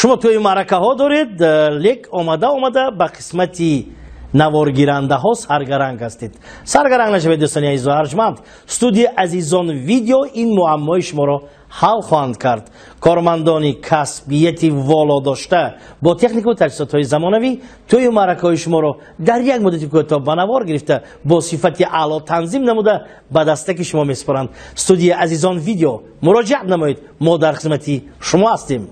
Шумо тӯи маъракаҳо доред, лек омада омада ба қисмати наворгирандаҳо саргаранг ҳастед. Саргаранг нашавед, дӯстони азизу арҷманд. Студияи Азизон Видео ин муаммои шуморо ҳал хоҳанд кард. Кормандони касбияти воло дошта бо технику таҷҳизотҳои замонавӣ тӯю маъракаҳои шуморо дар як муддати кӯтоҳ ба навор гирифта, бо сифати аъло танзим намуда ба дастаки шумо месупоранд. Студияи Азизон Видео муроҷиат намоед, мо дар хизмати шумо ҳастем.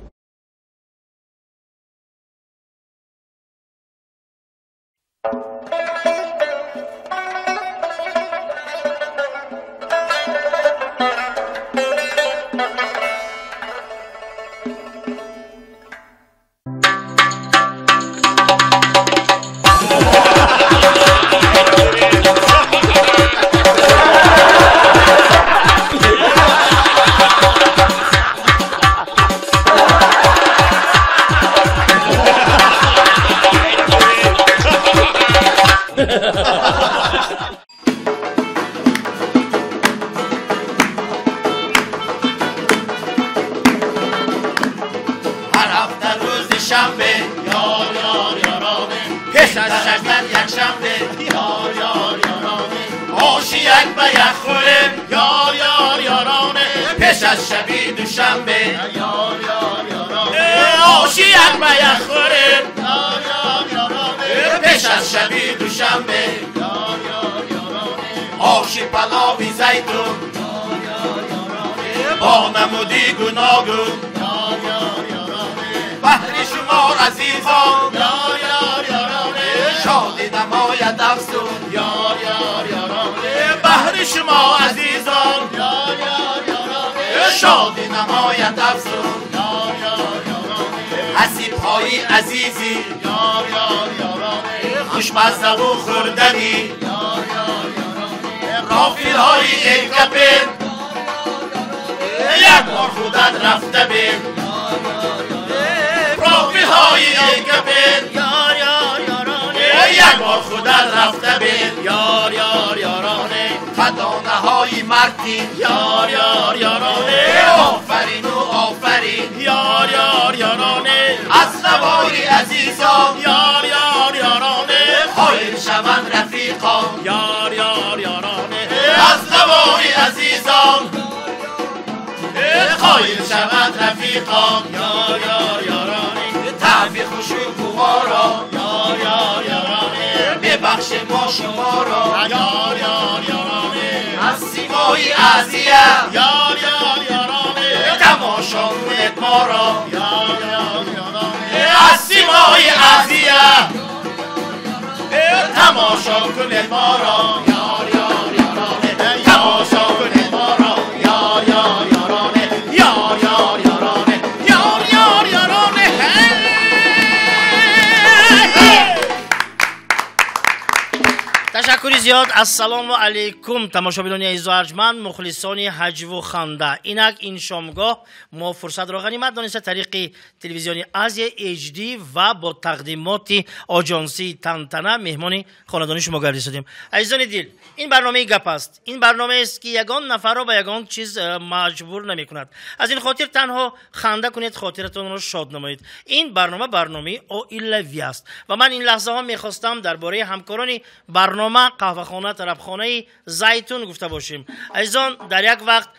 Ассалому алайкум, тамошобинони азизу арҷманд, мухлисони ҳаҷву ханда. Инак ин шомгоҳ мо фурсатро ғанимат дониста тариқи телевизиони Азия HD ва бо тақдимоти оҷонсии Тантана меҳмони хонадони шумо гардидем. Азизони дил, ин барномаи гап аст. Ин барномаест, ки ягон нафарро ба ягон чиз маҷбур намекунад. Аз ин хотир танҳо ханда кунед, хотиратонро шод намоед. Ин барнома барномаи оилавӣ аст ва ман ин лаҳзаҳо мехостам дар бораи ҳамкорони барнома қаҳвахона тарабхонаи Зайтун гуфта бошем. Азизон, дар як вақт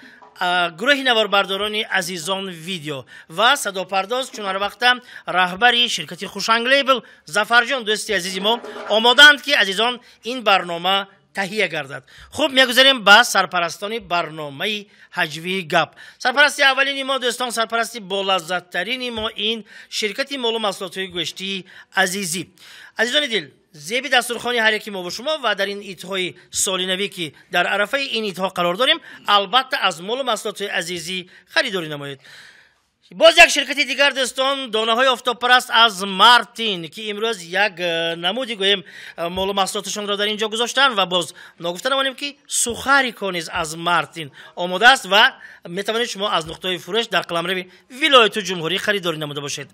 гурӯҳи наворбардорони Азизон Видео ва садопардоз чун ҳар вақта раҳбари ширкати Хушанг Лейбл Зафарҷон дӯсти азизи мо омодаанд, ки азизон ин барнома таҳия гардад. Хуб, мегузарем ба сарпарастони барномаи ҳаҷвии гап. Сарпарасти аввалини мо, дӯстон, сарпарасти болаззаттарини мо ин ширкати молу маҳсулотҳои гӯштии Азизӣ. Азизони дил, зеби дастурхони ҳар яки мо бо шумо ва дар ин идҳои солинавӣ, ки дар арафаи ин идҳо қарор дорем, албатта аз молу маҳсулотҳои Азизӣ харидорӣ намоед. Боз як ширкати дигар, дӯстон, донаҳои офтобпараст аз Мартин, ки имрӯз як намуди гӯем молу маҳсулоташонро дар ин ҷо гузоштанд ва боз ногуфта намонем, ки сухарико низ аз Мартин омода аст ва метавонед шумо аз нуқтаҳои фурӯш дар қаламрави вилояту ҷумҳурӣ харидорӣ намуда бошед.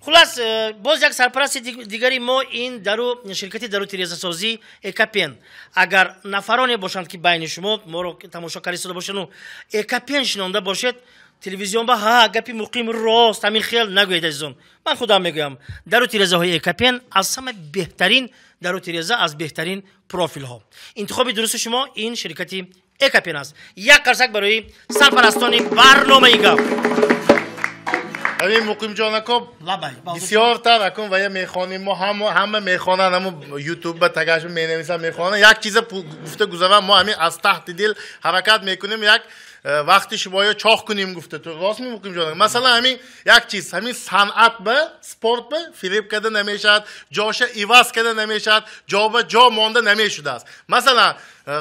Хулас, боз як сарпарасти дигари мо ин дару ширкати дару тирезасозӣ Экапен. Агар нафароне бошанд, ки байни шумо моро тамошо карда истода бошанд, Экапен шинонда бошед, Телевизион ба ҳа гапи муқим рост ҳамин хел нагӯед, азизон. Ман худам мегӯям, дару тирезаҳои Экапен аз ҳама беҳтарин дару тиреза, аз беҳтарин профилҳо. Интихоби дурусти шумо ин ширкати Экапен аст. Як қарсак барои сарпарастони барномаи Гап. Ҳамин Муқимҷон ако бисёртар акун вая мехонем мо, ҳама мехонанд, ҳамун YouTube ба тагаш менависанд, мехонанд. Як чиза гуфта гузарам, мо ҳамин аз таҳти дил ҳаракат мекунем, як вақти шумоё чоҳ кунем гуфта. Ту рост ми, Муқимҷон? Масалан, ҳамин як чиз, ҳамин санъат ба спорт ба фиреб карда намешавад, ҷоша иваз карда намешавад, ҷо ба ҷо монда намешудааст. Масалан,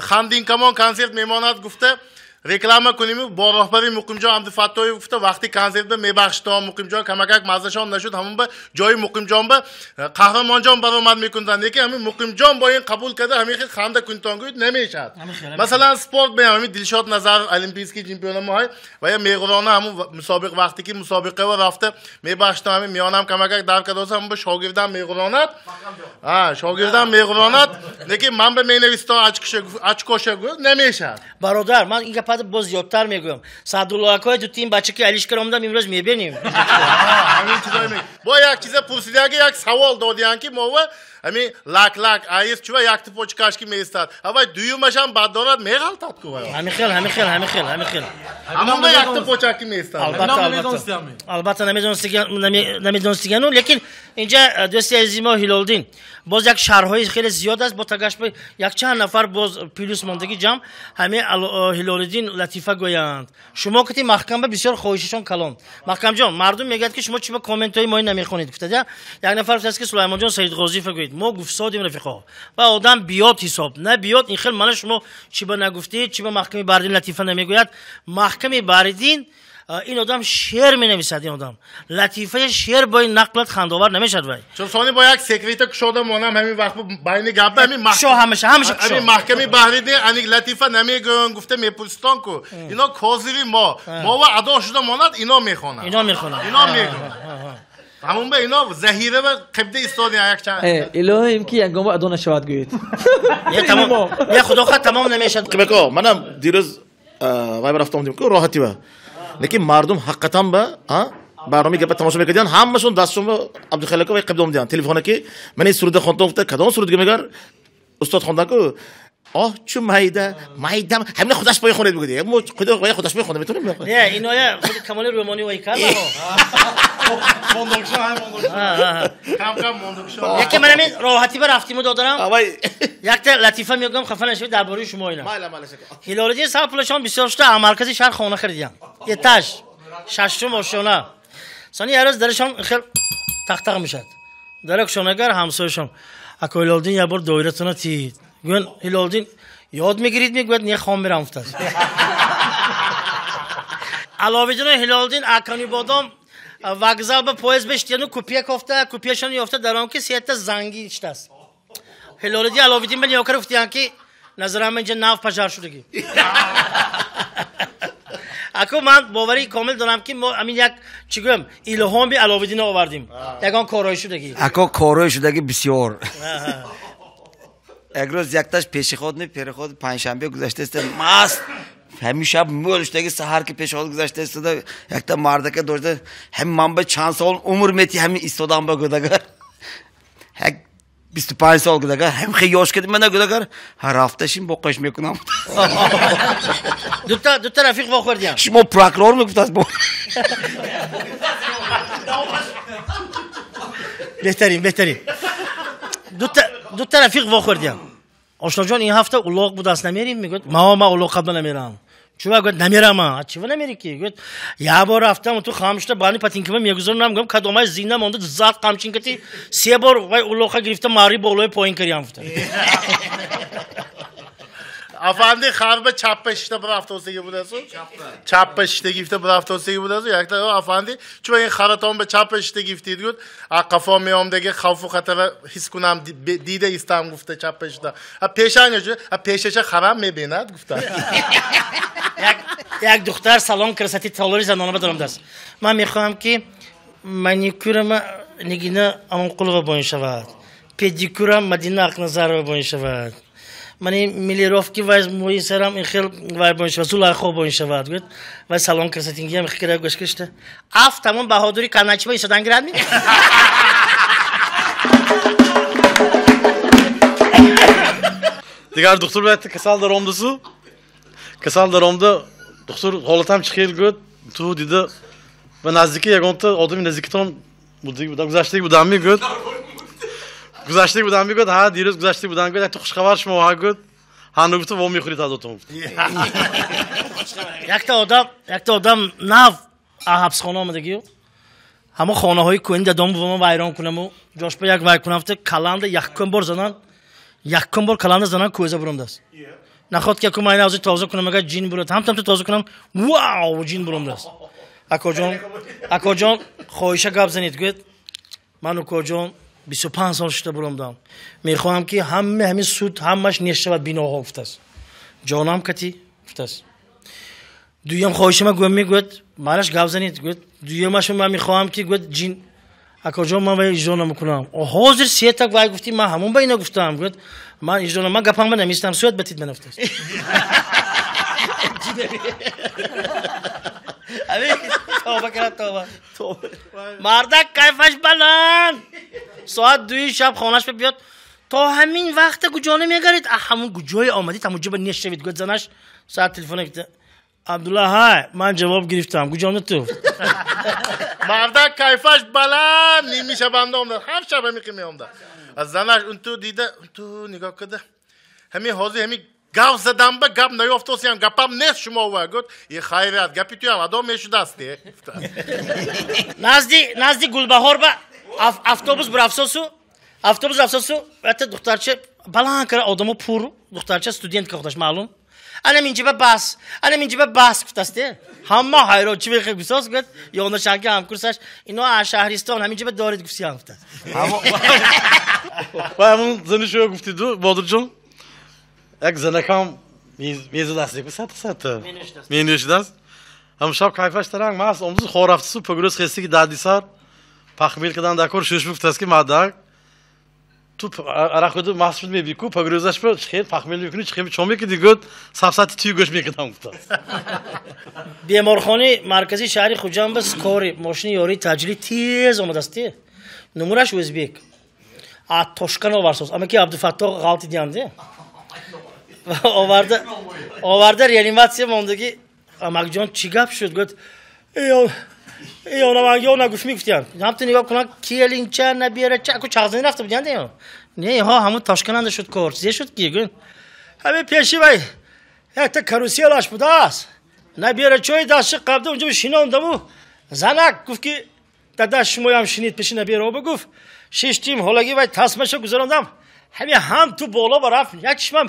Хандинкамон консерт мемонад гуфта, реклама кунем бо роҳбари Муқимҷон Абдуфаттоев гуфта, вақти консерт ба мебахшитон Муқимҷон камакак маззашон нашуд, ҳамун ба ҷои Муқимҷон ба Қаҳрамонҷон баромад мекунанд. Лекин ҳамин Муқимҷон бо ин қабул карда, ҳамин хел ханда кунтон гӯяд намешавад. Масалан, спорт бе ҳамин Дилшод Назар олимпийский чемпион мо ҳай ва я меғурона ҳамун мусобиқ вақте ки мусобиқа ва рафта мебахшитон, ҳамин миёнам камакак дар кадоса, ҳамун ба шогирдам меғуронад. Ҳа, шогирдам меғуронад, лекин ман ба менавистон очкоша гӯяд намешавад. Бародар, ман ин гапа боз зиёдтар мегӯям. Саъдулло акои ду тим бача ки Алишкар омадам, имрӯз мебинем. Ҳамин чизо мегӯям. Бо як чиза пурсидаги, як савол додиян ки мо ва ҳамин лак-лак аиз чува якти почкаш ки меистад. Ҳавай дуюмашам бад дорад, меғалтад ку вай. Ҳамин хел, ҳамин хел, ҳамин хел, ҳамин хел. Ҳамон ба якти почак ки меистад. Албатта, албатта. Албатта намедонистигану, лекин инҷа дӯсти азизи мо Ҳилолдин боз як шарҳҳои хеле зиёд аст, бо тагаш якчанд нафар боз плюс мондагӣ ҷамъ ҳамин Ҳилолиддин латифа гӯянд. Шумо кати маҳкам ба бисёр хоҳишашон калон. Маҳкамҷон, мардум мегӯяд ки шумо чиба комментҳои мои намехонед гуфта. Як нафар гуфтааст ки Сулаймонҷон Саидғозиев гӯед. Мо гуфтсодем рафиқо. Ва одам биёд ҳисоб, на биёд ин хел мана шумо чиба нагуфтед, чиба маҳками Баҳриддин латифа намегӯяд. Маҳками Баҳриддин ин одам шеър менависад, ин одам латифаи шеър бо ин нақлат хандовар намешавад вай. Чун сони бо як секрета кушода монам ҳамин вақт байни гапа ҳамин кушо ҳамаша, ҳамаша кушо. Ҳамин маҳками Баҳриддин ани латифа намегӯянд гуфта мепурситон ку. Ино козири мо. Мо ва адо шуда монад, ино мехонанд. Ино мехонанд. Ино мегӯянд. Ҳамун ба ино заҳира ва қибда истоди якчанд. Илоҳим ки ягон адо нашавад гӯед. Не, тамом. Не, худо хоҳад тамом намешавад. Қибако, манам дирӯз вай рафтам дим ку роҳатива. Лекин мардум ҳақиқатан ба, барномаи гапа тамошо мекардиан, ҳамашон дастшон ба Абдухалиқов вай қибда омадиан. Телефона ки ман ин суруда хондам, гуфта кадом суруд мегар? Устод хондан ку, оҳ чу майда, майдам, ҳамина худаш пой хонед мегӯяд. Мо худо вай худаш пой хонда метавонем? Не, иноя худи Камоли Рӯмонӣ вай кард. Мондагшон, ҳай мондагшон. Кам-кам мондагшон. Яке ман ҳамин роҳатӣ ба рафтиму додарам. Якта латифа мегӯям, хафа нашавед дар бораи шумо ина. Майла, майла, шака. Ҳилолиддин сар пулашон бисёр шуда, аз маркази шаҳр хона харидиям. Этаж, шашум ошёна. Сони як рӯз дарашон хел тақ-тақ мешад. Дарак шонагар ҳамсояшон. Ако Ҳилолиддин як бор доиратона тид. Гӯянд Ҳилолиддин ёд мегирид, мегӯяд не, хом мерам гуфтааст. Аловиддину Ҳилолиддин акани бодом вокзал ба поезд бештияну купе кофта, купешон ёфта, дар он ки сета занги иштааст. Ҳилолиддин Аловиддин ба ниёкар гуфтиянд ки назарам инҷа нав пажар шудагӣ. Ако ман боварии комил дорам ки мо ҳамин як чӣ гӯям илҳоми Аловиддинро овардим. Ягон корҳои шудагӣ. Ако корҳои шудагӣ бисёр. Як рӯз якташ пешеход не, переход панҷшанбе гузаштааст, маст ҳамин шаб мӯл шудаги саҳар ки пешоход гузаштааст, якта мардака дошта, ҳамин ман ба чанд сол умр мети ҳамин истодам ба гудагар. Ҳак 25 сол гудагар, ҳам хе ёш кардим мана гудагар, ҳар ҳафташим боқаш мекунам. Дута рафиқ вохӯрдиям. Шумо прокурор мегуфтаст бо. Беҳтарин, беҳтарин. Дута рафиқ вохӯрдиям. Ошноҷон, ин ҳафта улоқ будааст, намерим? Мегӯяд, ма улоқ қабла намерам. Чува гӯяд, намерам. А чива намери ки? Гӯяд, як бор рафтам, ту хамшта бани патинкама мегузаронам, гӯям, кадомай зина монда, зад қамчин кати, се бор вай улоқа гирифта, мари болои поин кариям гуфта. Афанди харба чаппа шишта bir avtobusga будасу. Чаппа шишта гифта bir avtobusga будасу. Якта афанди чува ин харатон ба чаппа шишта гифтид гуфт, а қафо меомдаги хавфу хатара ҳис кунам дида истам гуфта чаппа шишта. А пешаня чу, а пешаша харам мебинад гуфта. Як духтар салон красоты толори занона ба даромадааст. Ман мехоҳам ки маникюрама Нигина Амонқулова боин шавад. Педикюрам Мадина Ақназарова боин шавад. Мани миллировки вай мӯи сарам ин хел вай бо шавад, Зулайхо бо шавад. Гӯяд вай салон красотингиам хикра гӯш кашта. Аф тамом Баҳодури Каначиба исодан гирад ми? Дигар духтур бояд касал даромдасу. Касал даромда духтур ҳолатам чӣ хел гӯяд, ту дида ба наздики ягонта одами наздикитон гузаштаги будам мегӯяд. Гузаштаги будам мегӯяд, ҳа дирӯз гузаштаги будам гӯяд, якта хушхабар шумо ҳа гӯяд, ҳа нагуфта во мехӯред аз отон. Якта одам нав ҳабсхона омадагию. Ҳамо хонаҳои кӯҳни дадом бувама вайрон кунаму, ҷошпа як вай кунам, каланда яккум бор занан, яккум бор каланда занан кӯза буромдааст. Наход ки якум айна ҳозир тоза кунам, агар ҷин бурад, ҳамтамта тоза кунам, вау, ҷин буромдааст. Акоҷон, акоҷон, хоҳиша гап занед, гӯяд, ман укоҷон 25 сол шуда буромдам. Мехоҳам ки ҳама ҳамин суд ҳамаш нешавад биноҳо гуфтааст. Ҷонам кати гуфтааст. Дуюм хоҳишама гӯям мегӯяд, манаш гап занед, гӯяд, дуюмаш ман мехоҳам ки гӯяд ҷин акоҷон ман вай иҷро намекунам. Ҳозир сета вай гуфтӣ, ман ҳамон ба ина гуфтам, гӯяд, ман иҷро ман гапам ба намистам, суят батид ман гуфтааст. Тавба кард, тавба. Мардак кайфаш баланд. Соат 2 шаб хонаш биёд. То ҳамин вақта куҷо намегарид? Ҳамон куҷое омадид, ҳамон ҷо ба нешавид. Гӯяд занаш соат телефон гирифта. Абдулла, ҳай, ман ҷавоб гирифтам. Куҷо ту? Мардак кайфаш баланд, ними шабанда омад, ҳар шаб ҳамин ки меомад. Аз занаш он ту дида, он ту нигоҳ карда. Ҳамин ҳозир ҳамин гап задам ба гап наёфтосиям, гапам нест шумо ва. Гуфт, е хайрият, гапи туям адо мешудаст. Назди Гулбаҳор ба автобус бурафсосу, автобус рафсосу, это духтарча баланд кара одамо пур, духтарча студентка худаш маълум. Анам инҷиба бас, анам инҷиба бас гуфтаст. Ҳама ҳайрон чӣ мехоҳ гусос гуфт, ёнашанки ҳамкурсаш, ино аз шаҳристон ҳамин ҷиба дорид гуфтиям гуфтаст. Ва ҳамон зани шумо гуфтиду, Бодирҷон, як занакам мезадаст, сата менӯшидаст. Ҳам шаб кайфаш таранг маст, омдуз хорафтису погрӯз хести ки дарди сар, пахмил кадан дакор шӯш гуфтаст ки мадак, ту арақ худу маст шуд мебику, погрӯзаш ба хел пахмил мекунӣ, чихел чо мекунӣ, гӯяд, сафсати тӯй гӯш мекунам гуфтааст. Беморхонаи марказии шаҳри Хуҷанд ба скори мошини ёрии таъҷилӣ тез омадааст. Нумураш ӯзбек. А Тошкан оварсоз. Ама ки Абдуфаттоҳ ғалти диянде. Оварда реаниматсия мондагӣ. Амакҷон чӣ гап шуд? Гӯяд, эй онаманги она гуфт мегуфтиям. Ҳамту нигоҳ кунам, келинча, набирача, ку чағзани рафта будиянде. Не, ҳа, ҳамун Тошкананда шуд кор. Чизе шуд ки? Гӯяд, ҳамин пеши вай якта каруселаш будааст. Набирачои дастши қабда унҷо шинондаму занак гуфт ки дада шумоям шинид пеши набирао гуфт. Шиштим ҳолаги вай тасмаша гузарондам. Ҳамин ҳам ту боло барафт. Як чишмам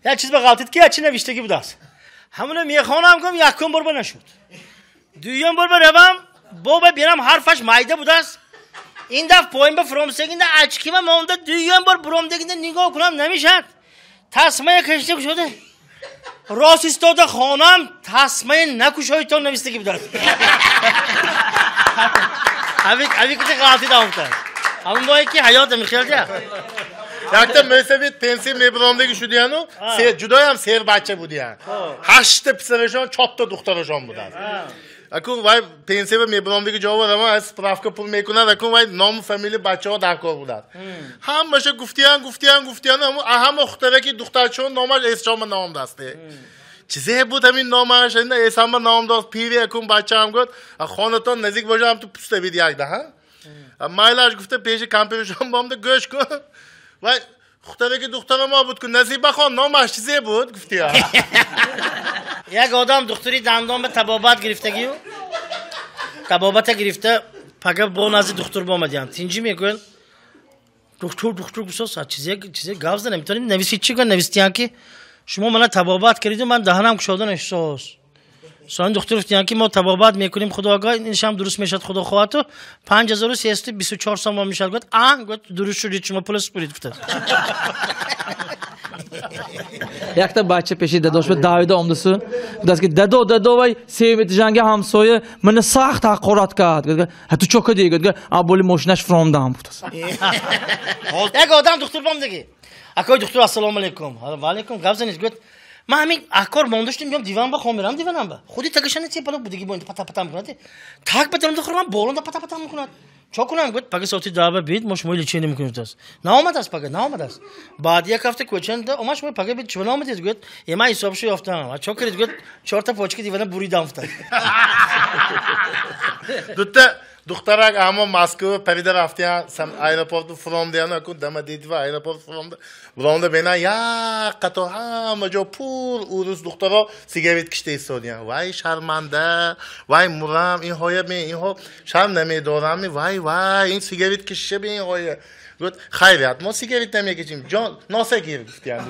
як чиз ба ғалтид ки як чи навиштагӣ будааст. Ҳамуна мехонам гум якум бор ба нашуд. Дуюм бор ба равам, боба берам ҳарфаш майда будааст. Ин даф поин ба фуромсагинда ачкима монда дуюм бор буромдагинда нигоҳ кунам намешад. Тасмая кашида кушода. Рост истода хонам тасмая накушоитон навиштагӣ будааст. Ҳамин ки ғалтид омтааст. Ҳамун бое ки ҳаёт мехелдя. Якта мӯйсафед пенсия мебаромдаги шудияну, ҷудоям сербача будиян. 8та писарашон, 4та духтарашон буданд. Акун вай пенсия мебаромдаги ҷо ва аз справка пул мекунад, акун вай ному фамилия бачаҳо даркор буданд. Ҳамаша гуфтиян, гуфтиян, гуфтиян, ҳама хутараки духтарчаҳо номаш эсчома ном даст. Чизе буд ҳамин номаш, эсама ном даст, пири акун бачаам гуфт, хонатон наздик бошад, ҳам ту пуставид якда, ҳа? Майлаш гуфта пеши компютершон бомда гӯш кун. Вай хутараки духтара мо буд ку Назиба хон номаш чизе буд гуфтия. Як одам духтури дандон ба табобат гирифтагию. Табобата гирифта пага бо назди духтур бомадиям. Тинҷи мегӯянд духтур духтур гусос чизе чизе гап зана метавонем нависи чӣ гӯянд навистиян ки шумо мана табобат кардиду ман даҳанам кушода эҳсос. Сони духтур гуфтиян ки мо табобат мекунем худоогоҳ иншам дуруст мешавад худо хоҳад ту 5324 сомон мешавад. Гуфт а гуфт дуруст шудид шумо пул супурид гуфтааст. Якта бача пеши дадош ба давида омдасу. Гуфтааст ки дадо дадо вай севетижанги ҳамсоя мана сахт ҳақорат кард. Гуфт ҳа ту чо кардӣ? Гуфт а боли мошинаш фуромдам гуфтааст. Як одам духтур бомдагӣ. Акои духтур, ассалому алайкум. Ва алайкум, гап занед. Гӯяд, ман ҳамин акор монда шудем, биём диван ба хом мерам, диванам ба. Худи тагашана тепала будиги бо пата пата мекунад. Так ба дарунда хӯрам, болонда пата пата мекунад. Чо кунам? Гӯяд, пага соати 10 ба бид, мо шумои лечение мекунем тас. Наомадааст пага, наомадааст. Баъд як ҳафта кӯчанда омад, шумо пага бид чӣ наомадед? Гӯяд, ман ҳисобшо ёфтам. Чо кардед? Гӯяд, 4 почки дивана буридам гуфтад. Дута духтарак ҳамо Москва парида рафтиян, аэропорту фуромдиян, акун Домодедово аэропорт фуромда. Фуромда бена як қатор ҳама ҷо пур урус духтаро сигарет кишта истодиян. Вай шарманда, вай мурам, инҳоя ме, инҳо шарм намедорам, вай вай, ин сигарет кишиша бе инҳоя. Гуфт, хайрият, мо сигарет намекишем, ҷон, носа гир гуфтиян.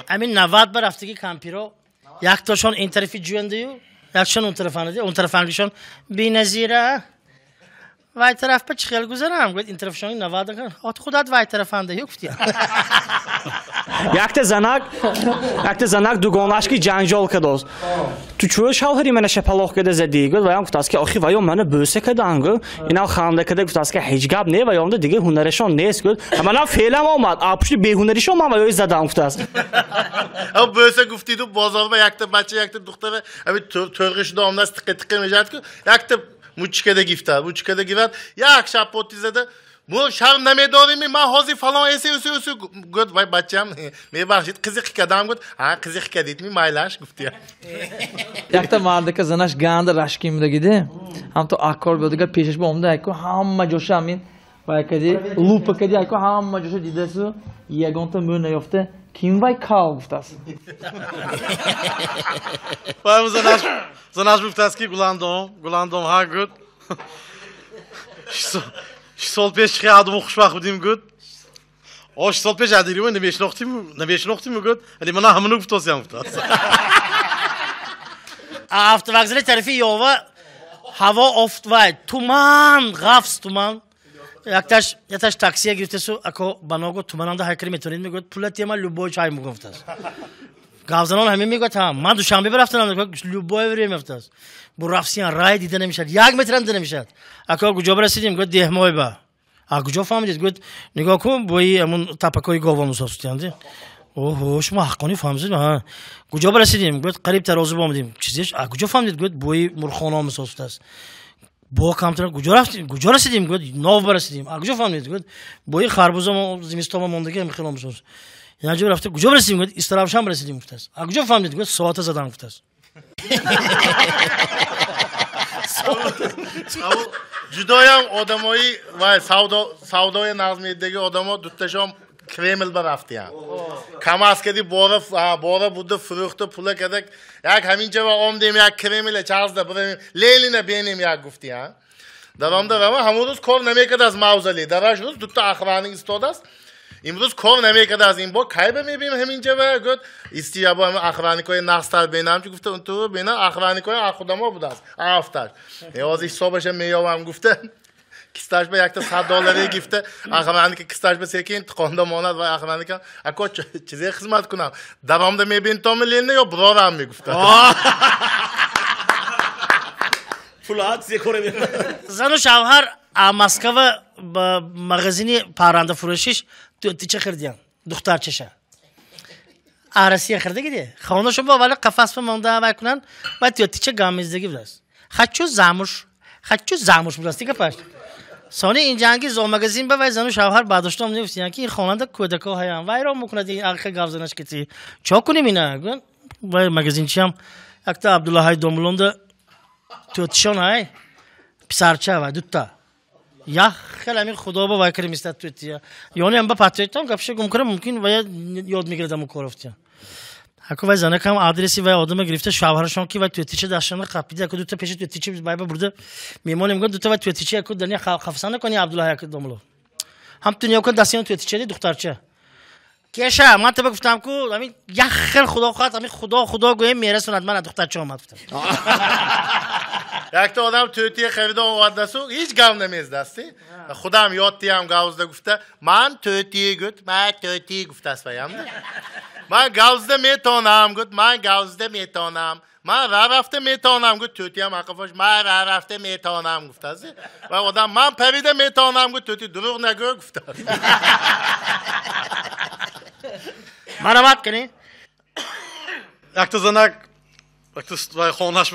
Ҳамин 90 ба рафтаги кампиро яктошон ин тарафи ҷӯяндаю, якшон он тарафанди, он тарафангишон беназира. Вай тараф ба чӣ хел гузарам? Гуфт, ин тарафшон 90 от худат вай тарафанда ю гуфтия. Якта занак дугонашки ҷанҷол кардост. Ту чӯ шавҳари мана шапалоқ карда задӣ? Гуфт, ваям гуфтааст ки охи ваё мана бӯса кардан. Гуфт, инам ханда карда гуфтааст ки ҳеҷ гап не, ваёмда дига ҳунарашон нест. Гуфт, манам феълам омад, а пушти беҳунаришон ман ваёи задам гуфтааст. А бӯса гуфтиду бозорба якта бача, якта духтара, ами тӯрғишда омдааст, тиқи тиқи мешавад ку, якта мучикада гифтад, мучикада гирад, як шапоти зада. Бу шарм намедорим, ман ҳозир фалон эси уси уси гуфт, вай бачам мебахшид, қизиқ кадам гуфт, ҳа қизиқ кадидми майлаш гуфтия. Якта мардака занаш ганда рашки мудагиде, ҳам то акор биёдига пешаш ба омда, айко ҳама ҷоша ҳамин вай кади, лупа кади, айко ҳама ҷоша дидасу, ягонта мӯ наёфта, ким вай кал гуфтааст. Вай занаш гуфтааст ки Гуландом, Гуландом ҳа гуфт. 6 сол пеш чихе адому хушбахт будим гуфт. О 6 сол пеш адириво намешинохтим гуфт. Али мана ҳаману гуфтосиям гуфтааст. Автовокзали тарафи Ёва ҳаво офт вай туман, ғафс туман. Якташ таксия гирифтасу ако баного тумананда ҳайкари метавонед мегӯяд, пула тема любой чай мегуфтааст. Гавзанон ҳамин мегӯяд, ҳа ман Душанбе рафтанам, любое время гуфтааст. Бу рафсиян рай дида намешавад, як метрам дида намешавад. Ако куҷо расидем? Гӯяд, деҳмой ба. А куҷо фаҳмидед? Гӯяд, нигоҳ кун, бои ҳамун тапакҳои говон мусосутиянд. Оҳо, шумо ҳаққонӣ фаҳмидед? Ҳа. Куҷо расидем? Гӯяд, қариб тарозу бомадем. Чизеш? А куҷо фаҳмидед? Гӯяд, бои мурхона мусосутааст. Бо камтар куҷо рафтем? Куҷо расидем? Гӯяд, нов барасидем. А куҷо фаҳмидед? Гӯяд, бои харбуза зимистома мондагӣ ҳам хело мусос. Як ҷо рафта, куҷо расидем? Гӯяд, Истаравшан расидем гуфтааст. А куҷо фаҳмидед? Гӯяд, соата задан гуфтааст. Ҷудоям одамои вай савдои нағзмедидаги одамо дутташон Кремл ба рафтиян. КамАЗ кади бора буда фурӯхта пула кадак як ҳаминҷа ва омдем як Кремле чазда бирем Ленина бенем як гуфтиян. Даромда рава ҳамон рӯз кор намекард аз мавзолей. Дараш рӯз дутта охраник истодааст. Имрӯз кор намекард аз ин бо кай ба мебинем ҳаминҷа ва гуфт истия бо ҳамин охраникҳои нағзтар бенам чи гуфта ту бенам охраникҳои ахудамо будааст афташ. Ҳозир ҳисобаша меёвам гуфта кисташ ба якта $100 гифта охраника кисташ ба секин тиқонда монад ва охраника ако чизе хизмат кунам даромда мебин то Ленина ё бирорам мегуфта. Пула чизе коре мекунад. Зану шавҳар Москва ба магазини паррандафурӯшиш тича хирдиян, духтарчаша. А Россия хирдагиде. Хонашон бо вале қафас монда вай кунанд, ва тича гамиздагӣ будааст. Хочу замуж, хочу замуж будааст дига паш. Сони ин ҷанги зоомагазин ба вай зану шавҳар баъдоштом мегуфтиянд ки ин хонанда кӯдако ҳаян, вайрон мекунад ин ақли гавзанаш кити. Чо кунем ина? Гӯянд вай магазинчиам якта Абдуллаҳай домулонда тӯтишон ҳай писарча вай дутта. Як хел ҳамин худо ба вай кирим истад тӯтия. Ёне ҳам ба патриотам гапша гум кунам мумкин вая ёд мегирад ҳамун коровтия. Ҳаку вай занакам адреси вай одама гирифта шавҳарашон ки вай тӯтича дастшона қапида, яку дута пеши тӯтича вай ба бурда мемонем гӯяд дута вай тӯтича яку дарни хафса накони Абдуллаҳ яку домуло. Ҳам ту ниё кун дастиён тӯтича духтарча. Кеша, ман таба гуфтам ку ҳамин як хел худо хоҳад ҳамин худо худо гӯем мерасонад ман духтарча омад гуфтам. Якта одам тӯтия харида овардасу ҳеҷ гап намездасти. Худам ёд диям гавзда гуфта, ман тӯтия гуфт, ман тӯтия гуфтааст ваямда. Ман гавзда метонам гуфт, ман гавзда метонам. Ман ра рафта метавонам гуфт, тӯтиям ақафош ман ра рафта метавонам гуфтааст. Ва одам ман парида метавонам гуфт, тӯти дурӯғ нагӯ гуфтааст. Марамат кунӣ? Якта занак якта хонаш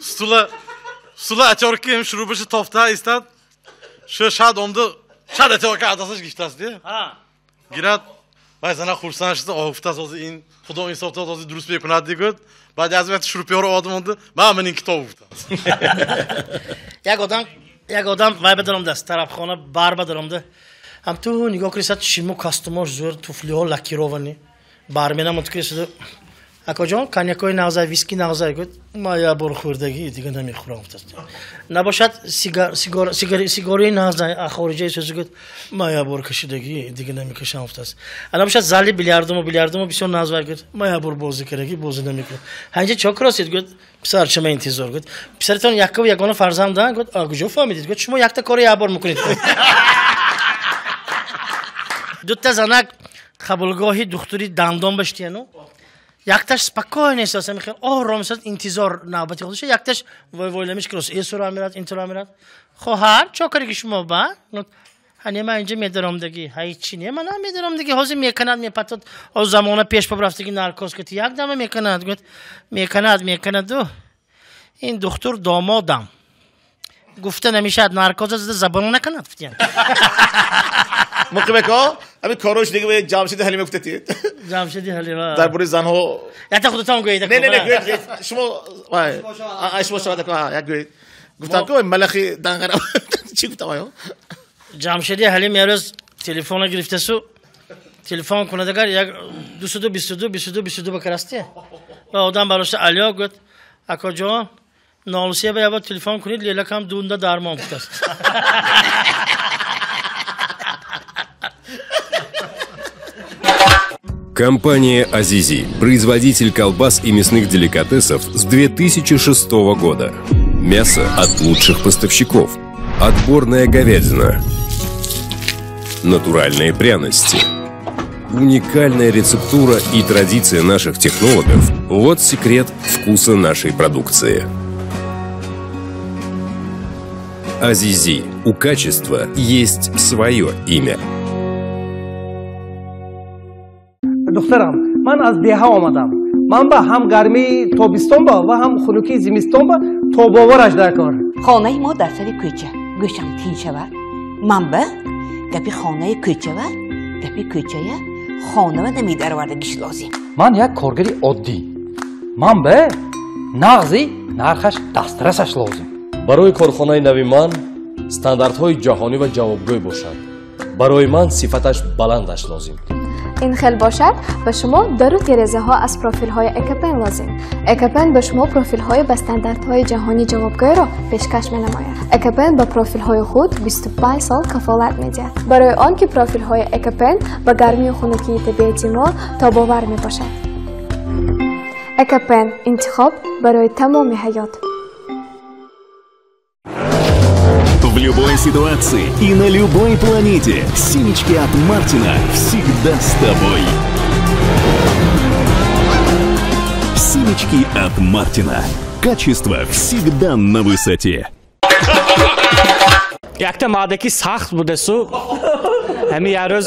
стула стула атёрки ҳам шурубаши тофта истад. Шу шад омду шад атёрка адасаш гифтаст ди. Гирад вай зана хурсанд шуда офтас ози ин худо инсоф дод ози дуруст мекунад ди гуфт. Баъд аз вақт шурупиёро одам онду ман ман ин китоб гуфтааст. Як одам вай бадаромдааст тарафхона бар бадаромда. Ҳам ту нигоҳ кунед шимо костюмош зӯр туфлиҳо лакировани. Бармена муткисиду акоҷон коньякои нағзай виски нағзай гуфт ма як бор хӯрдагӣ дига намехӯрам гуфтааст. Набошад сигори нағзай хориҷаи сӯзи гуфт ма як бор кашидагӣ дига намекашам гуфтааст. Набошад зали билярдуму бисёр нағзай гуфт ма як бор бозӣ кардагӣ бозӣ намекунам. Ҳанҷа чо кросид гуфт писарчама интизор гуфт. Писаратон яккаву ягона фарзанда гуфт а куҷо фаҳмидед гуфт шумо якта коро як бор мекунед. Дута занак қабулгоҳи духтури дандон баштияну якташ спокойно эҳсос мехел ором эҳсос интизор навбати худаш якташ вой войламиш крос эсура мерад интура мерад хоҳар чо кариги шумо ба ҳане ман инҷа медаромдагӣ ҳайчи не ман намедаромдагӣ ҳозир меканад мепатад ҳоз замона пеш побрафтагӣ наркоз кати як дама меканад гуфт меканад меканаду ин духтур домодам гуфта намешавад наркоза зада забон наканад гуфтиян. Муқимако, ҳамин корҳош дига ба Ҷамшиди Ҳалима гуфтатед. Ҷамшиди Ҳалима. Дар бораи занҳо. Якта худатон гӯед. Не, не, не, гӯед. Шумо вай, шумо шавад як гӯед. Гуфтам ки малахи данғара. Чӣ гуфтам аю? Ҷамшиди Ҳалим як рӯз телефонро гирифтасу телефон кунад агар як 222 22 22 бакарасти. Ва одам бароша алё гуфт: "Акоҷон, 03 ба як телефон кунед, лелакам дунда дармон гуфтааст." Компания «Азизи» – производитель колбас и мясных деликатесов с 2006 года. Мясо от лучших поставщиков. Отборная говядина. Натуральные пряности. Уникальная рецептура и традиция наших технологов – вот секрет вкуса нашей продукции. «Азизи» – у качества есть свое имя. Духтарам, ман аз деҳа омадам. Ман ба ҳам гармии тобистон ба ва ҳам хунукии зимистон ба тобовараш дар кор. Хонаи мо дар сари кӯча. Гӯшам тин шавад. Ман ба гапи хонаи кӯчава, гапи кӯчая хонава намедаровардагиш лозим. Ман як коргари оддӣ. Ман ба нағзи нархаш дастрасаш лозим. Барои корхонаи нави ман стандартҳои ҷаҳонӣ ва ҷавобгӯй бошанд. Барои ман сифаташ баландаш лозим. Ин хел бошад ба шумо дару терезаҳо аз профилҳои Экопен лозим. Экопен ба шумо профилҳои ба стандартҳои ҷаҳонӣ ҷавобгӯйро пешкаш менамояд. Экопен ба профилҳои худ 25 сол кафолат медиҳад. Барои он ки профилҳои Экопен ба гармию хунукии табиати мо тобовар мебошад. Экопен интихоб барои тамоми ҳаёт. В любой ситуации и на любой планете семечки от Мартина всегда с тобой. Семечки от Мартина. Качество всегда на высоте. Якта мардаки сахт будесу. Ҳами як рӯз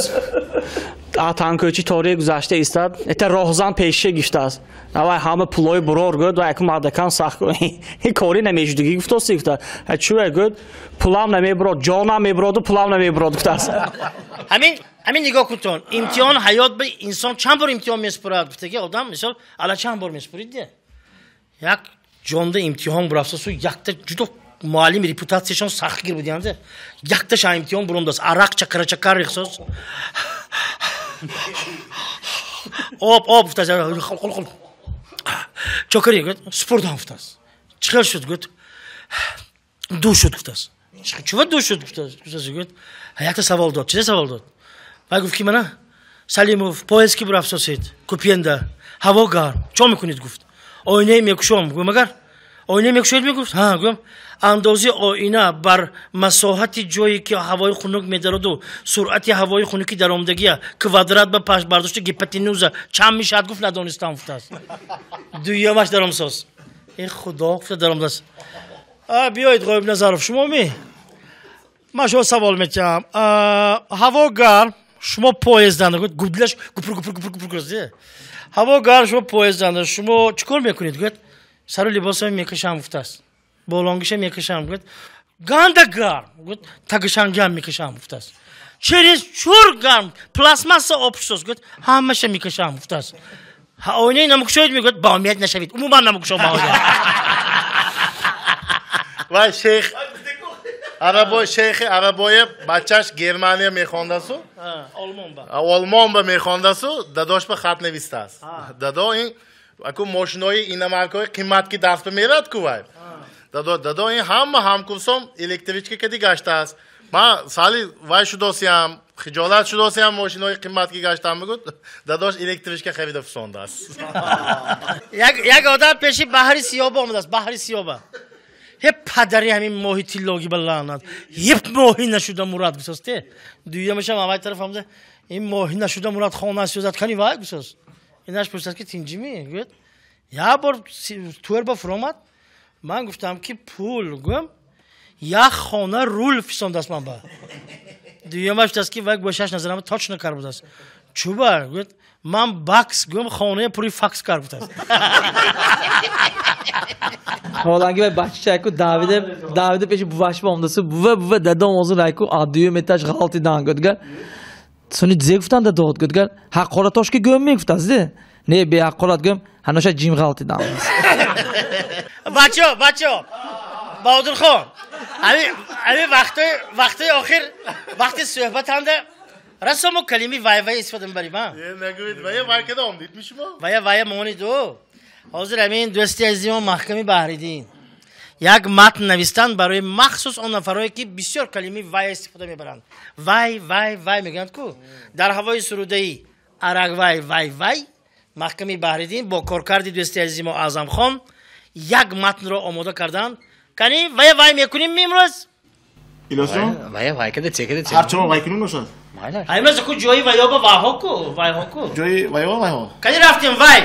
танкӯчи тории гузашта истад. Это роҳзан пешше гифтааст. Навай ҳама пулои бурор гӯд ва яку мардакам сахт кори намешудагӣ гуфтоси гуфта. Чӯ гӯд пулам намебурод, ҷонам мебуроду пулам намебурод гуфтааст. Ҳамин нигоҳ кунтон. Имтиҳон ҳаёт ба инсон чанд бор имтиҳон месупурад гуфтаги одам мисол ала чанд бор месупурид де. Як ҷонда имтиҳон бурафтасу якта ҷудо муаллим репутатсияшон сахтгир будиянде. Якташа имтиҳон бурондааст. Арақ чакара чакар рехсоз. Об об гуфтааст. Чокари гуфт супурдам гуфтааст. Чӣ хел шуд гуфт ду шуд гуфтааст. Чува ду шуд гуфтааст. Гуфт якта савол дод. Чизе савол дод? Вай гуфт ки мана Салимов поезд ки бурафтосед купенда ҳаво гарм чо мекунед гуфт. Оинаи мекушом гуфт магар Оина мекушоед мегуфт? Ҳа, гӯям. Андози оина бар масоҳати ҷое ки ҳавои хунук медароду суръати ҳавои хунуки даромадагия квадрат ба паш бардошта гипотенуза чанд мешавад гуфт надонистам гуфтааст. Дуюмаш даромсоз. Э худо гуфта даромдааст. Биёед Ғоиб Назаров, шумо ми? Ман шумо савол метиҳам. Ҳаво гарм, шумо поезданда гуфт, гудлаш гупур гупур гупур гупур гуфт. Ҳаво гарм, шумо поезданда, шумо чӣ кор мекунед? Гуфт, сару либосам мекашам гуфтааст. Болонгиша мекашам гуфт. Ганда гарм гуфт, тагишангам мекашам гуфтааст. Через чур гарм, пластмасса обшусоз гуфт, ҳамаша мекашам гуфтааст. Оинаи намукушоед мегӯяд, ба умед нашавед, умуман намукушо ба оина. Вай шейх Арабой, шейхи Арабоев бачаш Германия мехондасу. Олмон ба. Олмон ба мехондасу, дадош ба хат навистааст. Дадо ин аку мошинои иномаркаҳои қимат ки даст ба мерад ку вай. Дадо, дадо ин ҳама ҳамкурсом электричка кади гаштааст. Ман сали вай шудосиям, хиҷолат шудосиям мошинои қимат ки гаштам мегӯд. Дадош электричка харида фусондааст. Як одам пеши баҳри Сиёба омадааст, баҳри Сиёба. Ҳе падари ҳамин моҳи тиллогӣ ба лаънат. Еп моҳи нашуда мурад гусоз те. Дуюмашам аввал тараф омада, ин моҳи нашуда мурад хона сӯзад кани вай гусоз. Инаш пурсад ки тинҷимӣ? Гӯяд, як бор туэр ба фуромад. Ман гуфтам ки пул гӯям, як хона рул фисондааст ман ба. Дуюмаш гуфтааст ки вай гӯшаш назарам точно кар будааст. Чуба? Гӯяд, ман бакс гӯям хонаи пури факс кар будааст. Ҳоланги вай бача айку Давиде, Давиде пеши буваш ба омдасу, бува бува дадом озун айку дуюм этаж ғалтидан гӯдгар. Сони зе гуфтан дадод гӯдгар, ҳақоратош ки гӯм мегуфтааст де. Не беҳақорат гӯм, ҳаноша ҷим ғалтидан. Бачо, бачо. Баҳодурхон, ами вақтои охир, вақти суҳбатанда расо мо калими вай вай истифода мебарем, а? Нагӯед, вая вай када омдид ми шумо? Вая вая монид-у. Ҳозир ҳамин дӯсти азизи мо Маҳками Баҳриддин як матн навистанд барои махсус он нафарое ки бисёр калими вай истифода мебаранд. Вай, вай, вай мегӯянд ку. Дар ҳавои сурудаи арак вай, вай, вай Маҳками Баҳриддин бо коркарди дӯсти азизи мо Аъзамхон як матнро омода карданд. Кани вая вай мекунем имрӯз? Илёсҷон? Вая вай када, че када, че? Ҳар чо вай кунем ношад? Майла. Имрӯз ку ҷои ваё ба вайҳо ку, вайҳо ку. Ҷои ваё вайҳо. Кани рафтем вай.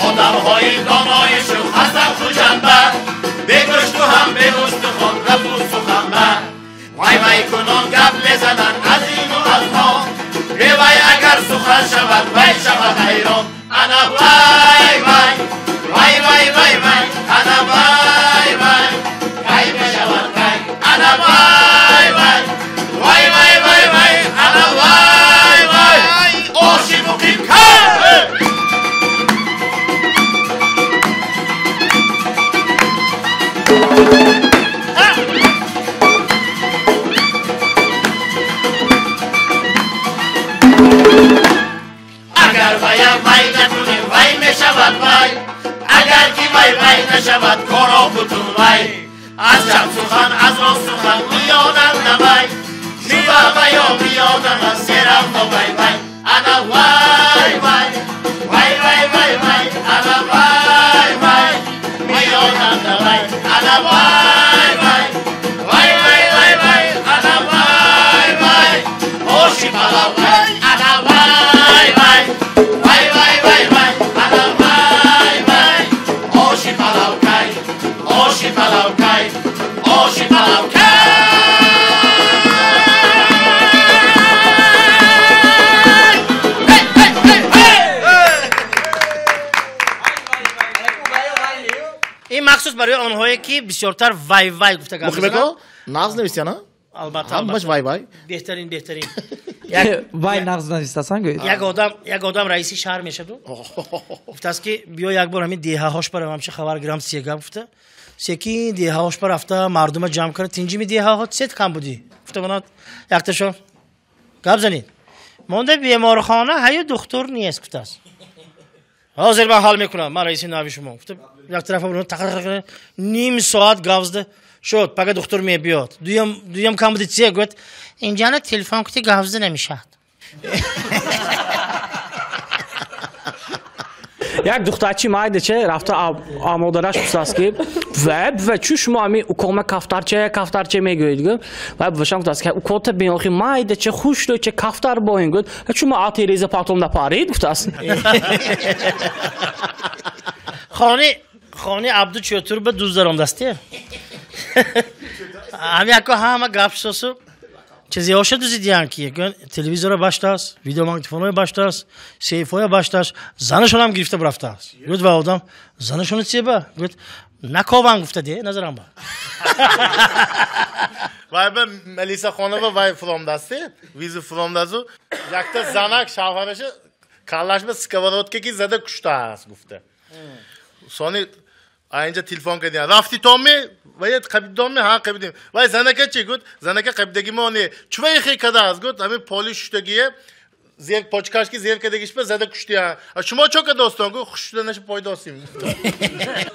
Одамҳои донои шух ҳастанд хуҷанба, бегӯшту ҳам беустухон гапу суханба. Вай вай кунон гап мезананд аз ину аз он, бевай агар сухан шавад вай шавад ҳайрон. Ана вай вай, вай вай вай вай, ана вай вай, кай мешавад кай. Ана вай вай, вай вай вай вай, ана вай вай, оши муқим кай. Агар вая вай накунем вай мешавад вай, агар ки вай вай нашавад коро бутун вай. Аз чап сухан аз рост сухан миёнанда вай, шуба ваё миёнама серавно вай вай. Ана вай вай, вай вай вай вай, ана вай вай, миёнанда вай. Ана вай вай, вай вай вай вай, ана вай вай, оши палав вай. Ана вай вай, вай вай вай вай, ана вай вай, оши палав кай, оши палав кай, оши палав кай. Hey, hey, hey, hey! Ин махсус барои онҳое ки бисёртар вай вай гуфта гап мезананд. Мухимако, нағз навистия, на? Албатта, Ҳамаш вай вай. Беҳтарин, беҳтарин. Вай нағз навистасан гӯед. Як одам раиси шаҳр мешаду. Гуфтааст ки биё як бор ҳамин деҳаҳош барам, ҳамчи хабар гирам сега гуфта. Секин деҳаҳош бар рафта мардума ҷамъ карда, тинҷими деҳаҳо сет кам будӣ. Гуфта банад якташо гап занед. Монда беморхона ҳаю духтур нест гуфтааст. Ҳозир ман ҳал мекунам, ман раиси нави шумо. Як тарафа тақ ним соат гавзда шуд, пага духтур мебиёд. Дуюм кам буди чие гуфт, инҷана телефон кути гавзда намешавад. Як духтарчи майдаче рафта модараш пурсаст ки ва чу шумо ҳамин уколма кафтарча кафтарча мегӯед гӯ ва бувашам гуфтааст ки уколта бин охи майдаче хушрӯче кафтар боин гӯд чу ма а тереза потом напарид гуфтааст. Хони Абду Чотур ба дуз даромдасти. Ҳами яко ҳама гап шусу чизиҳоша дузидиян ки телевизора баштааст, видеомагнитофонҳоя баштааст, сейфҳоя баштааст, занашонам гирифта бурафтааст. Гӯд ва одам занашоно чеба? Гӯд накован гуфта де, назарам ба. Вай ба Мелиса хонова вай фуромдасти, визу фуромдазу якта занак шавҳараша каллаш ба сковородка ки зада куштааст гуфта. Сони инҷа телефон кардиям. Рафти томи? Вай қабидоми? Ҳа, қабидим. Вай занака чи гуфт? Занака қабидаги мо не. Чувай хе кадааст гуфт? Ҳамин поли шуштагие зер почкашки зер кадагишба зада куштия. Шумо чо кадостон гуфт? Хуш шуданаша пойдосим.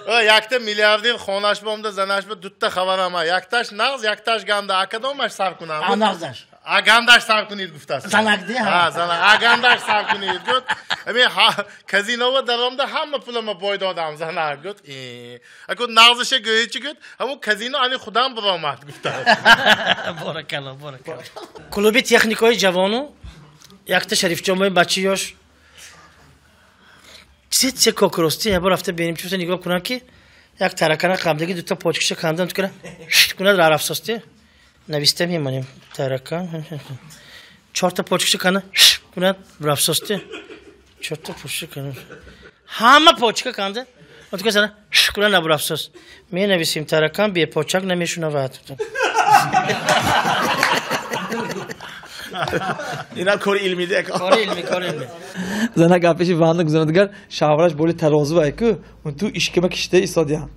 Якта миллиардер хонаш бомда занаш ба дутта хабарама. Якташ нағз, якташ ганда. А кадомаш сар кунам? А нағзаш. А гандаш сар кунед гуфтааст. Занак де? Ҳа, занак. А гандаш сар кунед гуфт. Ҳамин казинова даромда ҳама пулама бой додам занак гуфт. Аку нағзаша гӯед чи гуфт? Ҳамун казино ани худам буромад гуфтааст. Боракалло, боракалло. Клуби техникаи ҷавону якта Шарифҷонбои бачаи ёш чизе кокрости ябор рафта бинем чуфта нигоҳ кунам ки як таракана қабдаги дута почкиша кандам тукара кунад рафсости нависта мемонем таракан чорта почкиша канда кунад рафсости чорта почкиша канда ҳама почка канда тукара кунад набурафсос менависем таракан бепочак намешунавад. Ина кори илми де. Кори илми, кори илми. Занак апеши ванна гузаронидгар шавҳараш боли тарозу вай ку он ту ишкама кишта истодиям.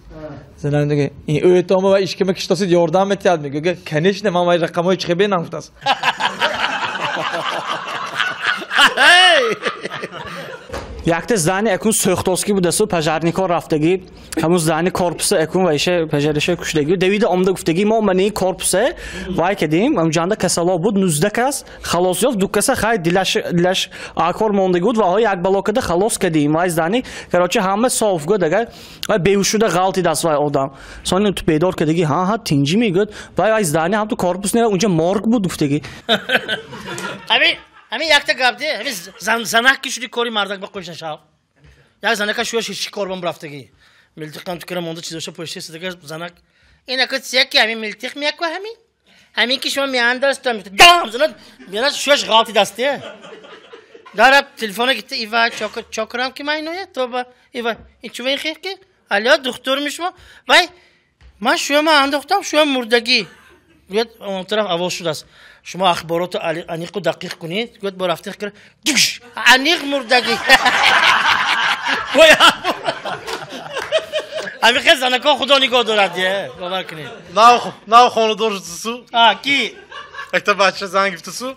Занак мегӯяд ин ӯтома ва ишкама киштосид ёрдам метиҳад мегӯяд конечно ман вай рақамҳои чихе бенам гуфтааст. Якта здание акун сӯхтоски будасу пожарникҳо рафтагӣ ҳамун здание корпуса акун вайша пожариша куштагӣ давида омда гуфтагӣ мо мани корпуса вай кардем ҳамҷанда касало буд 19 кас халос ёфт ду каса хай дилаш акор мондагӣ буд ва ҳо як бало карда халос кардем вай здание короче ҳама соф гуд агар вай беҳушшуда ғалтидаст вай одам сони ту бедор кардагӣ ҳа ҳа тинҷӣ мегӯяд вай вай здание ҳамту корпус не унҷа морг буд гуфтагӣ. Ҳамин якта гап де, ҳамин занак ки шуди кори мардак ба қӯш нашав. Як занака шуяш ҳеч кор бам рафтагӣ. Милтиқам тукара монда чизоша пӯшта сидага занак. Ин ака чия ки ҳамин милтиқ меяку ҳамин? Ҳамин ки шумо меандастам. Дам занак мена шуяш ғалти дасте. Дараб телефона гитта ива чокрам ки майноя тоба ива ин чува ин хер ки? Алё духтур ми шумо? Вай ман шуяма андохтам шуям мурдагӣ. Гӯяд он тараф овоз шудааст. Шумо ахборотро аниқу дақиқ кунед. Гӯяд бо рафтиқ кара дигш аниқ мурдагӣ. Ҳамин хел занакҳо худо нигоҳ дорад, бовар кунед. Нав хонадор шудасу. А ки? Якта бача занг гирифтасу.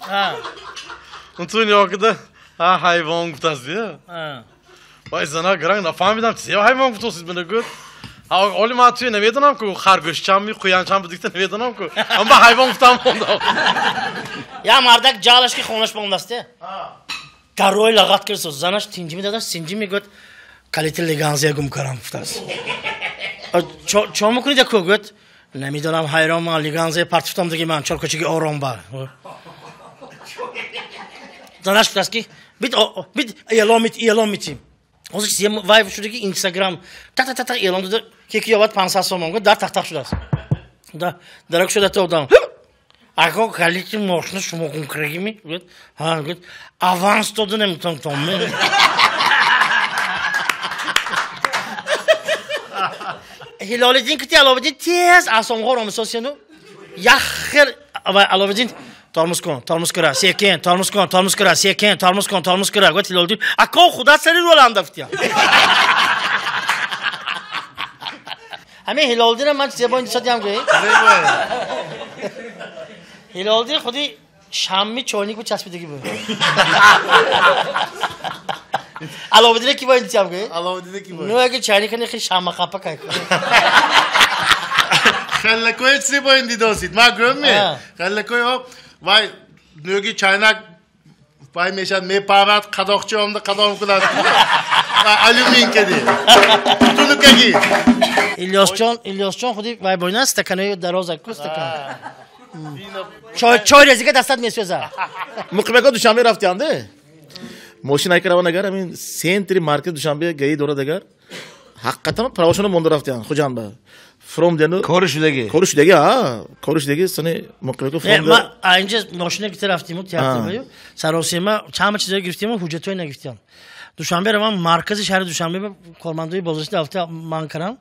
Он ту нигоҳ карда ҳайвон гуфтааст. Вай занак гаранг нафаҳмидам чизе ҳайвон гуфтосид мана гӯяд. Оли ман туи намедонам ку харгӯшчам қуянчам будикта намедонам ку амма ҳайвон гуфтам мондам. Я мардак ҷалаш ки хонаш мондаст. Дарои лағат кирсо занаш тинҷи медодаш синҷи мегӯяд калити леганзия гум карам гуфтааст. Чо мекунед яку гӯяд намедонам ҳайрон ман леганзия партифтам диги ман чор кӯчаги ором бар. Занаш гуфтааст ки бит бит эълон митим. Ҳозир вай шудаги Инстаграм та та та эълон дода ки ки ёбад 500 сомон гуфт дар тахтах шудааст. Дарак шуда та одам. Ако калити мошина шумо гум кардагими? Гуфт ҳа гуфт аванс дода наметавонам том. Ҳилолиддин кити Аловиддин тез асомғор омисосияну як хел вай Аловиддин тормоз кун, тормоз кара, секин, тормоз кун, тормоз кара, секин, тормоз кун, тормоз кара. Гуфт Ҳилолиддин ако худат сари роланда гуфтия. Ҳамин Ҳилолиддинам ман зебои нисодиам гӯй. Ҳилолиддин худи шамми чойник бу часпидагӣ буд. Аловуддин ки бояд тиям гӯй? Аловуддин ки бояд. Ну аги чайник не хи шама хапа кай. Хеллакои чизе бояд дидосид. Ма гӯм ме. Хеллакои о вай нӯги чайнак вай мешад мепарад, қадоқчи омда қадом кунад. Алюмин кеди. Тунукаги. Илёсҷон, Илёсҷон худи вай бойна стаканои дароз ку стакан. Чой резика дастат месӯзад. Муқимако Душанбе рафтианде? Мошин айкараван агар ҳамин центри маркази Душанбе гаи дорад агар ҳақиқатан правошона монда рафтиан Хуҷанда. Фром дену кори шудаги. Кори шудаги, а, кори шудаги сани Муқимако фром. Ма инҷа мошина гирифта рафтиму театр баю. Саросема чанд чизое гирифтиму ҳуҷҷатое нагирифтиам. Душанбе равам маркази шаҳри Душанбе кормандои бозрасӣ рафта ман кардам.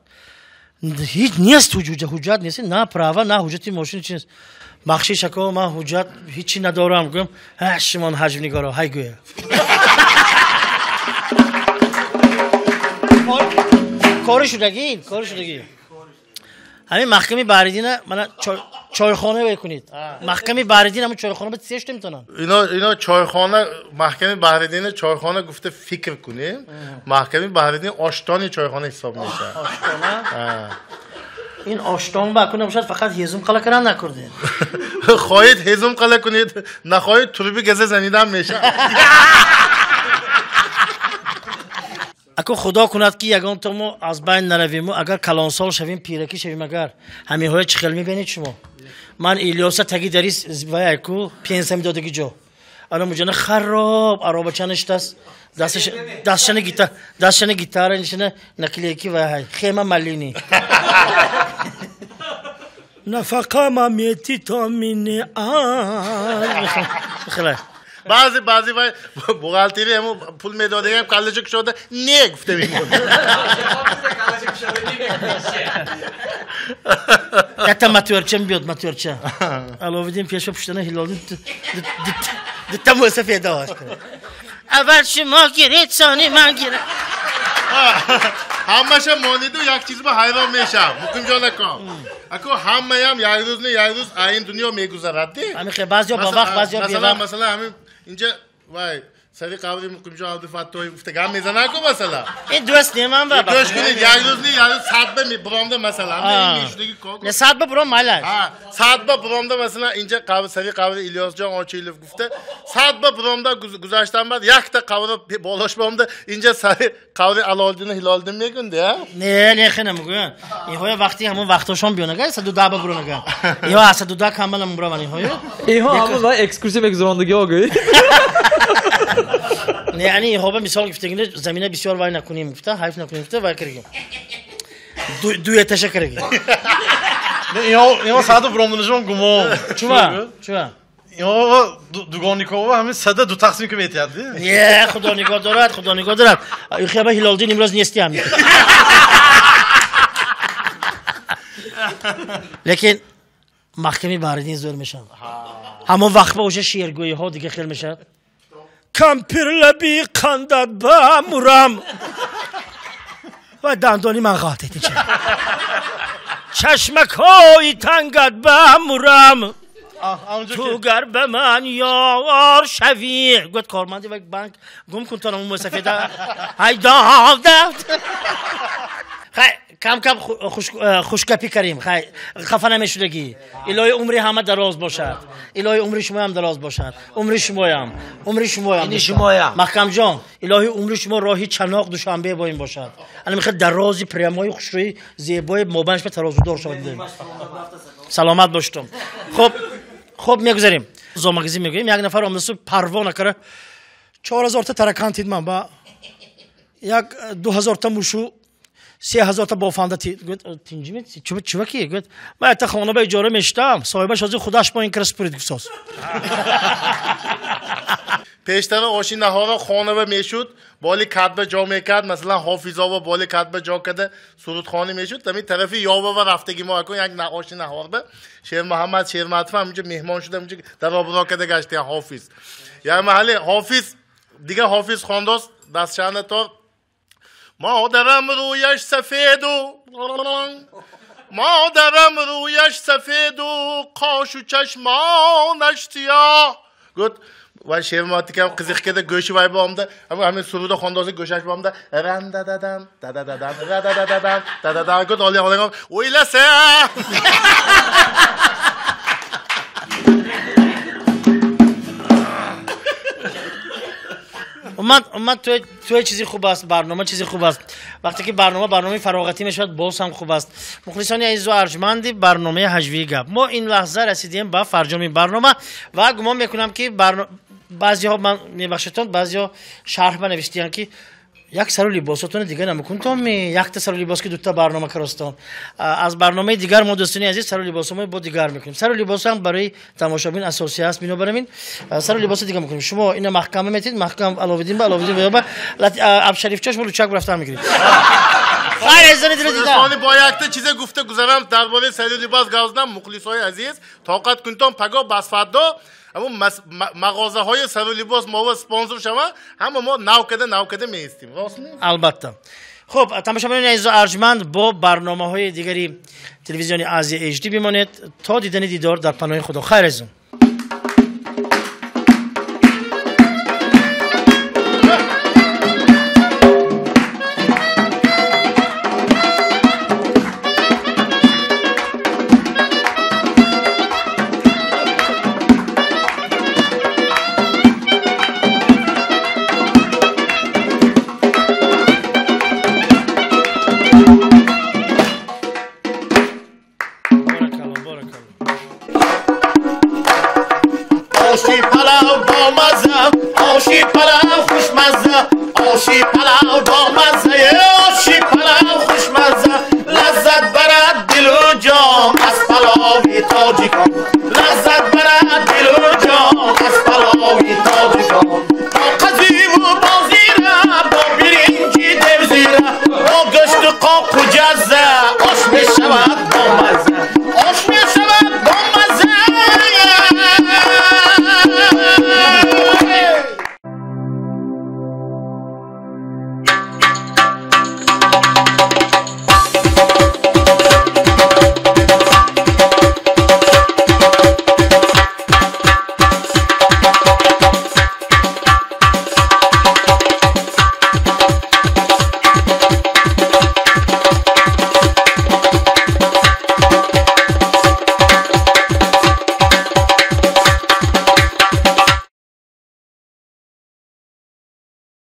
Ҳеҷ нест ҳуҷҷат нест, на права, на ҳуҷҷати мошин чи нест. Бахшиш ако ман ҳуҷҷат ҳечи надорам. Гӯям, ҳа шимон ҳаҷмнигоро, ҳай гӯя. Кори шудагӣ, кори шудагӣ. Ҳамин маҳками Баҳриддина мана чойхона мекунед. Маҳками Баҳриддин ҳамин чойхона ба се шуда метавонанд. Ино чойхона, маҳками Баҳриддина чойхона гуфта фикр кунем. Маҳками Баҳриддин оштони чойхона ҳисоб мешавад. Оштона? Ин оштон ба кунам шояд фақат ҳезум қала кардан накурдед. Хоҳед ҳезум қала кунед, нахоҳед турби газа занидан мешавад. Ако худо кунад ки ягон то мо аз байн наравиму, агар калонсол шавем, пиракӣ шавем, агар ҳаминҳоя чӣ хел мебинед шумо? Ман Илёса таги дарис вай ку пенсия медодаги ҷо. Ана муҷана хароб аробача ништаст, дастшана гитара, дастшана гитара нишина наклейки вай ҳай хема малини. Нафақа ма мети то мине а. Хела. Баъзе вай бухгалтерия ҳамун пул медодагиам каллаша кушода не гуфта мемонд. Якта матёрча мебиёд, матёрча. Аловиддин пешва пуштана Ҳилолиддин дутта мӯсафеда ош кунад. Аввал шумо гиред, сони ман гирам. Ҳамаша мониду як чиз ба ҳайрон мешавам. Муқимҷон ако. Ако ҳамаям як рӯз не як рӯз ин дунё мегузарад де. Ҳамин хел баъзеҳо ба вақт, баъзеҳо бевақт. Масалан ҳамин инҷа вай сари қабри Муқимҷон Абдуфаттоев гуфта гап мезанад ку масалан. Ин дӯст не ман ба. Гӯш кунед, як рӯз не як рӯз садба буромда масалан. Ин мешудаги ко. Не садба буром майлаш. Ҳа, садба буромда масалан инҷа қабр сари қабри Илёсҷон Очилов гуфта садба буромда гузаштан баъд якта қабр болош бомда инҷа сари қабри Аловиддин Ҳилолиддин мегӯнд, я? Не, не хе намегӯянд. Инҳоя вақти ҳамон вақтошон биёнага, 110 ба буронага. Инҳо аз 110 кам намебураванд инҳоя. Инҳо ҳамон вай экскурсия мегузарондагиҳо гӯй. Не, яъне инҳо ба мисол гуфтагине замина бисёр вай накунем гуфта, ҳайф накунем гуфта вай кардагим. Дуэташа кардагим. Инҳо саду буромданашон гумон. Чува? Чува? Инҳо дугоникова ҳамин сада ду тақсим ки метиҳад. Не, худо нигоҳ дорад, худо нигоҳ дорад. Ихеба Ҳилолиддин имрӯз нестиам. Лекин маҳками Баҳриддин зӯр мешавад. Ҳамон вақт ба уже шеъргӯиҳо дига хел мешавад. Кампир лаби қандат ба мурам ва дандони ман ғалтед инча. Чашмакҳои тангат ба мурам, ту гар ба ман ёр шавӣ. Гӯяд корманди вай банк гум кун то намун мӯсафеда. Ҳай дав. Хай кам-кам хушгапӣ карем. Хай хафа намешудагӣ. Илоҳи умри ҳама дароз бошад. Илоҳи умри шумоям дароз бошад. Умри шумоям, умри шумоям. Ини шумоям. Маҳкамҷон, илоҳи умри шумо роҳи Чаноқ Душанбе боим бошад. Ана мехоҳад дарози прямои хушрӯи зебои мобайнаш ба тарозудор шавад. Саломат бошед. Хоб, хоб мегузарем. Зомагизӣ мегӯем. Як нафар омадасу парво накара 4000 та таракан тид ман ба як 2000 та мушу 3000 та бофанда тид. Гӯяд тинҷи чува ки? Гӯяд ман якта хона ба иҷора мешитам, соҳибаш ҳозир худаш бо ин кара супурид гуфтоз. Пештара оши наҳора хона мешуд, боли кадба ҷо мекард, масалан Ҳофизова боли кадба ҷо карда сурудхонӣ мешуд. Ҳамин тарафи Ёвава рафтаги мо акун як оши наҳорба Шермуҳаммад Шерматов ҳаминҷо меҳмон шуда, ҳаминҷо даробуро карда гаштиян Ҳофиз. Як маҳалле Ҳофиз дига Ҳофиз хондост дастшана тор модарам рӯяш сафеду модарам рӯяш сафеду қошу чашмонаш сиёҳ. Гуфт Вай шерматикам qiziq keda go'shi vay bomda, ammo hamma suruvda xondozi go'shash bomda ran da da dan da da da dan ra da da da dan da da da go't olya olgan o'ylasa. Умуман тӯй чизи хуб аст, барнома чизи хуб аст. Вақте ки барнома барномаи фароғатӣ мешавад, боз ҳам хуб аст. Мухлисони азизу арҷманди барномаи ҳаҷвии гап, мо ин лаҳза расидем ба фарҷоми барнома ва гумон мекунам ки баъзеҳо, ман мебахшедтон, баъзеҳо шарҳ навиштиянд ки як сару либосотонро дигар намекунтон, якта сару либос ки дута барнома каростон. Аз барномаи дигар мо, дӯстони азиз, сару либосҳои бо дигар мекунем. Сару либос ҳам барои тамошобин асосӣ аст, бинобар ин сару либоси дигар мекунем. Шумо ина маҳкама метед, маҳкам Аловиддин ба Аловиддин ба Абшарифчо шумо лучак рафтан мекунед. Хайр, азизони дили дида. Дӯстони, бо якта чизе гуфта гузарам дар бораи сару либос гавзнам. Мухлисои азиз, тоқат кунтон, паго басфадо ҳамун мағозаҳои сару либос мова спонсор шаванд, ҳама мо навкада навкада меистем. Ростми? Албатта. Хуб, тамошобинони азизу арҷманд, бо барномаҳои дигари телевизиони Азия HD бимонед то дидани дидор дар паноҳи Худо. Хайр, азизон.